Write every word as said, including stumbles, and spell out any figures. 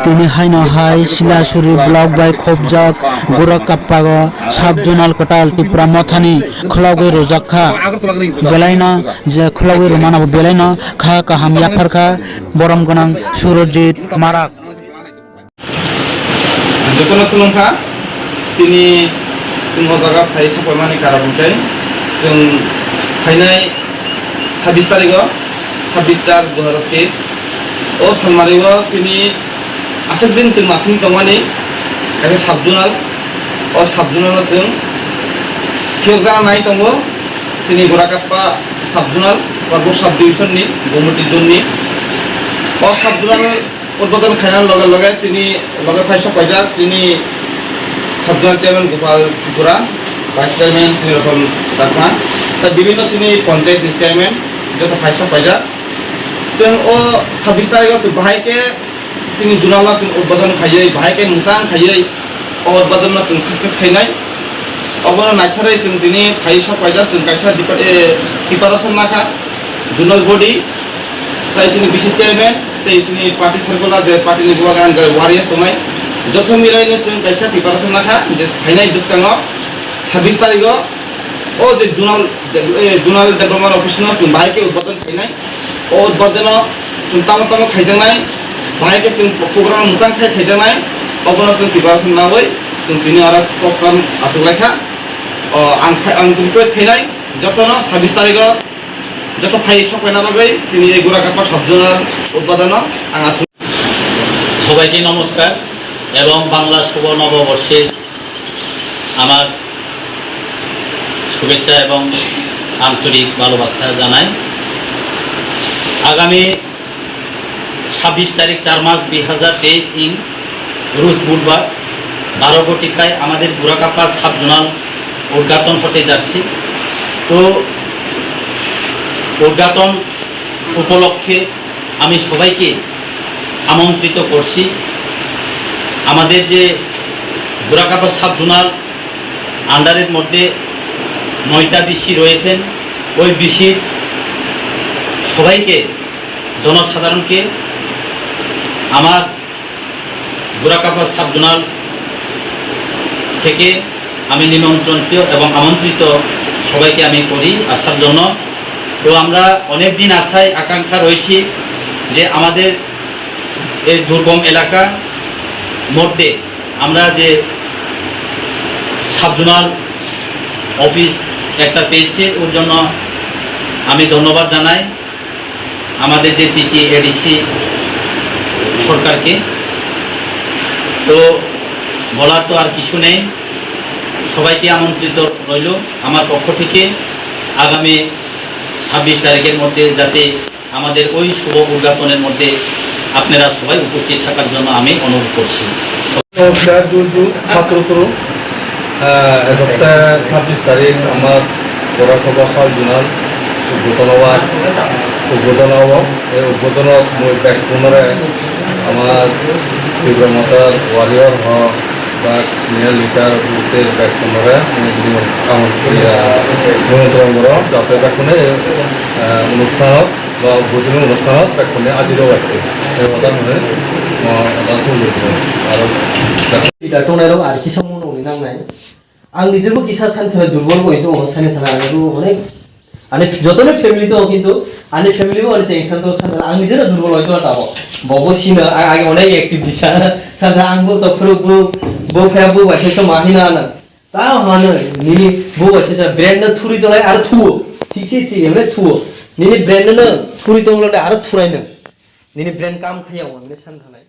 Tini haino hai Silasuri block bai khopjak Gurakappa o sub zonal kwtal Tipra Mothani khulogwi rwjak kha. Belaino je khulogwi rwmano bo belaino kha kaham yaphar kha borom gwnang Surojit Marak. Jotono khulumkha, tini chwng o jaga phai sapaimani karon hwnkhe chwng phainai sabbish tarikh o, sabbish char dui hazar teis o salmari o chini aswk din chwng masing tongmani kaisa sub zonal, o sub zonal o chwng phiyok jana nai tongo chini Gurakappa sub zonal, Korbuk sub division ni Gomoti zone ni o sub zonal. Udbodon khainani loge loge chini loge phai sok paijak chini sub zonal chairman Gopal Tripura, vice chairman chini Ratan Chakma, tei bibinno chini panchayat ni chairman joto phai sok paijak. Chwng o sabbish tarikh o se bahai khe chini zonal no chwng udbodon khaiwi, bahai khe mwchang khaiwi o udbodon no chwng success khainai. Obono naitharwi chwng tini phai sok paijak, chwng kaisa depar-, eh, preparation nakha, zonal body, tei chini B C chairman, tei chini party circular, je party ni bubagra je warriors tongnai, joto milaino chwng kaisa preparation nakha, je phainai bwskango sabbish tarikh o, o je zonal de-, eh, zonal development office no chwng bahai khe udbodon khainai. O udbodon no chwng tamo tamo khaijaknai, bahai khe chwng program mwchang khai khaijaknai, obono chwng preparation nawi chwng tini oro kok sam achuk lai kha. O, ang phai-, ang request khainai, jotono sabbish tarikh o joto phai sok paina bagwi chini ei Gurakappa sub zonal udbodon no ang achuk. সবাইকে নমস্কার এবং বাংলা শুভ নববর্ষের আমার শুভেচ্ছা এবং আন্তরিক ভালোবাসা জানাই। আগামী ছাব্বিশ তারিখ, চার মাস দুই হাজার তেইশ ইং রুশ বুধবার বারো ঘটিকায় আমাদের গুরাকাপ্পা সাব জোনাল উদ্ঘাটন হতে যাচ্ছে। তো উদ্ঘাটন উপলক্ষে আমি সবাইকে আমন্ত্রিত করছি। আমাদের যে গুরাকাপ্পা সাব জোনাল আন্ডারের মধ্যে নয়টা বিসি রয়েছেন, ওই বিসির সবাইকে, জনসাধারণকে আমার গুরাকাপ্পা সাব জোনাল থেকে আমি নিমন্ত্রিত এবং আমন্ত্রিত সবাইকে আমি করি আসার জন্য। তো আমরা অনেক দিন আশায় আকাঙ্ক্ষা রয়েছি যে আমাদের এই দুর্গম এলাকা মধ্যে আমরা যে সাব জোনাল অফিস একটা পেয়েছে, ওর জন্য আমি ধন্যবাদ জানাই আমাদের যে টিটি এডিসি সরকারকে। তো বলার তো আর কিছু নেই, সবাইকে আমন্ত্রিত রইল আমার পক্ষ থেকে। আগামী ছাব্বিশ তারিখের মধ্যে যাতে আমাদের ওই শুভ উদ্ঘাটনের মধ্যে আপনারা সবাই উপস্থিত থাকার জন্য আমি অনুরোধ করছি। নমস্কার, জুজু, পাত্রত্র। আহ, এসপ্তাহ ছাব্বিশ তারিখ আমার বড় খবর সাব জুনাল উদ্বোধন হওয়ার উদ্বোধন হব। এই উদ্বোধন মই ব্যাক পুনরে আমার তীব্র মাতার ওয়ারিয়র হক বা সিনিয়র লিডার বুলতে ব্যাক পুনরে নিমন্ত্রণ করিয়া নিমন্ত্রণ করো, যাতে ব্যাক পুনে, আহ, অনুষ্ঠান হোক। Ba budino অনুষ্ঠানত বেkkune ajiro batte. Ei hoda hone, mo hoda thum budino. Aro Ida tongnai rok ar kisa mano hwnwi nangnai. Ang nijebo kisa sani thani durbol bo tongo, sani thani ang bo onek, ani jotono family tongo, kintu ani family bo ani tension tongo, sani thani ang nijeno durbol oi tongo tamo. Bo bo sino, ang age onek active disa, sani thani ang bo to phuru bo, bo phaya bo bai khe ma hino ano. Ta hwnwi nini bo bai sesa brand no thuri tongnai aro thuo. Thik se thik emne thuo. Nini brand no thuri tonglo de aro thurai no. Nini brand kam khaya wang ne san thanai.